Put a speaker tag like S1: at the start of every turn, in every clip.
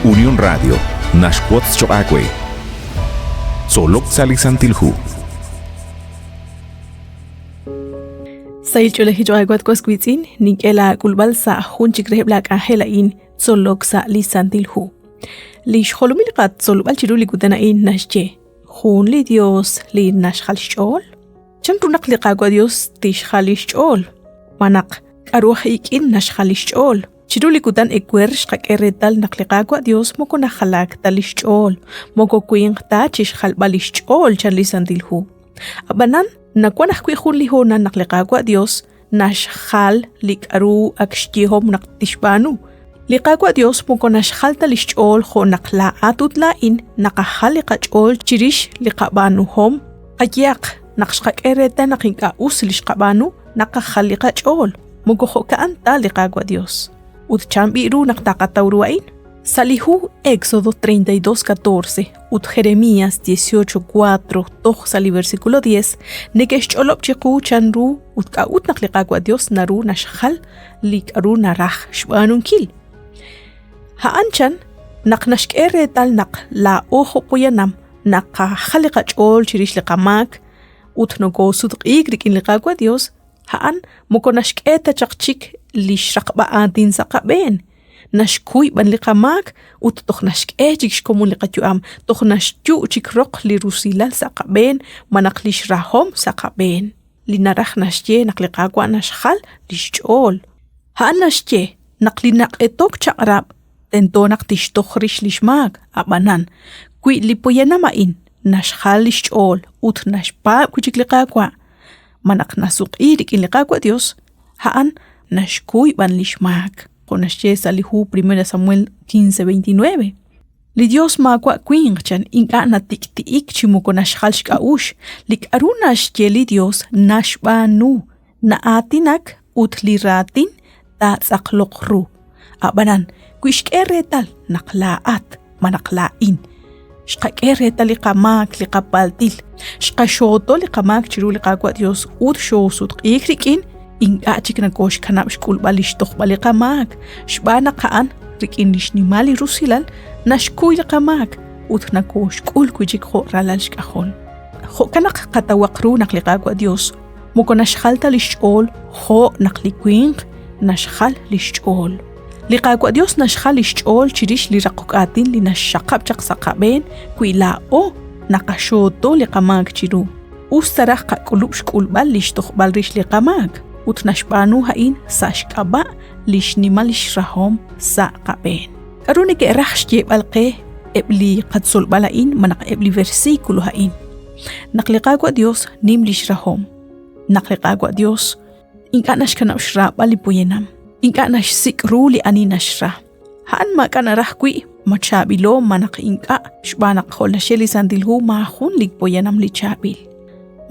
S1: Unión Radio naxwotz choq' aawe. Tzolok sa' li Santil Hu.
S2: Sahil ch'oolejil choq' aawe at was wiitz'in, nink'e laak'ulb'al sa' jun chik reheb' laak'anjel a'in tzolok sa' li Santil Hu. Li xjolomil qatzolb'al chiru li kutan a'in naxye, jun li Dios li naxjal xch'ool? Chan ru naq li Qaawa' Dios tixjal li xch'ool? Ma naq k'aru aj ik'in naxjal li xch'ool? Chiru li kutan ewer xqak'e reetal naq li Qaawa' Dios moko najalaak ta li xch'ool, moko winq ta chi xjalb'al li xch'ool chan li Santil Hu. Ab'anan, nawan ajwi' jun li hoonal naq li Qaawa' Dios naxjal li k'aru ak xyehom naq tixb'aanu. Li Qaawa' Dios moko naxjal ta li xch'ool jo' naq laa'at ut laa'in naqajal li qach'ool chirix li qab'aanuhom. Qayehaq, naq xqak'e reetal naq ink'a' us li xqab'aanu, naqajal li qach'ool. Moko jo'ka'an ta li Qaawa' Dios. Ut chan b'i' ru naq taqataw ru a'in? Sa' li hu Éxodo 32:14 ut Jeremías 18:4 toj sa' li versículo 10 neke'xch'olob' chiqu chan ru ut k'a'ut naq li Qaawa' Dios naru naxjal li k'aru naraj xb'aanunkil. A'an chan naq naxk'e reetal naq laa'o jo' poyanam naqajal li qach'ool chirix li qamaak ut nokoosutq'iik rik'in li Qaawa' Dios, a'an moko naxk'e ta chaq chik li xraqb'a aatin sa' qab'een. Naxkuy b'an li qamaak ut toj naxk'e chik xkomon li qayu'am, toj naxyu' chik roq li rusilal sa' qab'een malaj li xrahom sa' qab'een. Li naraj naxye naq li Qaawa' naxjal li xch'ool. A'an naxye naq li naq'etok chaq'rab' tento naq tixtoj rix li xmaak, ab'anan, wi li poyanam a'in naxjal li xch'ool ut naxpaab' wi' chik li Qaawa', ma naq nasuq'i rik'in li Qaawa' Dios, a'an naxkuy b'an li xmaak, jo' naxye sa' li hu 1 Samuel 15:29. Li Dios maawa' winq chan ink'a' natik'ti'ik chi moko naxjal xk'a'uxl, li k'aru naxye li Dios naxb'aanu, na'aatinak ut li raatin taatz'aqloq ru. Ab'anan, wi xk'e reetal naq laa'at malaj laa'in xqak'e reetal li qamaak, li qapaltil, xqaxooto li qamaak chiru li Qaawa' Dios ut xoosutq'iik rik'in, ink'a' chik nakooxkanab' xk'ulb'al li xtojb'al li qamaak, xb'aan naq a'an rik'in li xnimal li rusilal naxkuy li qamaak ut nakooxk'ul wi' chik jo' ralal xk'ajol. Jo'kan naq qatawaq ru naq li Qaawa' Dios moko naxjal ta li xch'ool jo' naq li winq naxjal li xch'ool. Li Qaawa' Dios naxjal li xch'ool chirix li raqok aatin li naxxaqab' chaq sa' qab'een wi laa'o naqaxooto li qamaak chiru. Us ta raj qak'ulub' xk'ulb'al li xtojb'al rix li qamaak ut naxb'aanu a'in sa' xk'ab'a' li xnimal xrahom sa' qab'een. K'aru neke'raj xyeeb'al qe eb' li qatzolb'al a'in malaj eb' li versículo a'in? Naq li Qaawa' Dios nim lix rahom, naq li Qaawa' Dios ink'a' naxkanab' xraab'al li poyanam, ink'a' naxsik' ru li ani naxra. A'an maak'a' naraj wi' ma chaab'ilo ma naq ink'a' xb'aan naq jo' naxye li Santil Hu maajun li poyanam li chaab'il.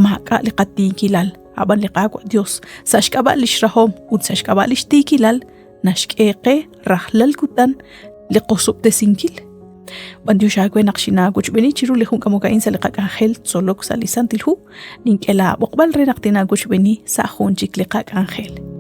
S2: Maak'a' li qatiikilal, ab'an li Qaawa' Dios sa' xk'ab'a' lix rahom ut sa' xk'ab'a' lix tiikilal naxk'e qe rajlal kutan li qosob'tesinkil. B'antiox aawe naq xinaawochb'eeni chiru li jun k'amok a'in sa' li qak'anjel tzolok sa' li Santil Hu. Nink'e laab'oqb'al re naq tinaawochb'eeni sa' jun chik li qak'anjel.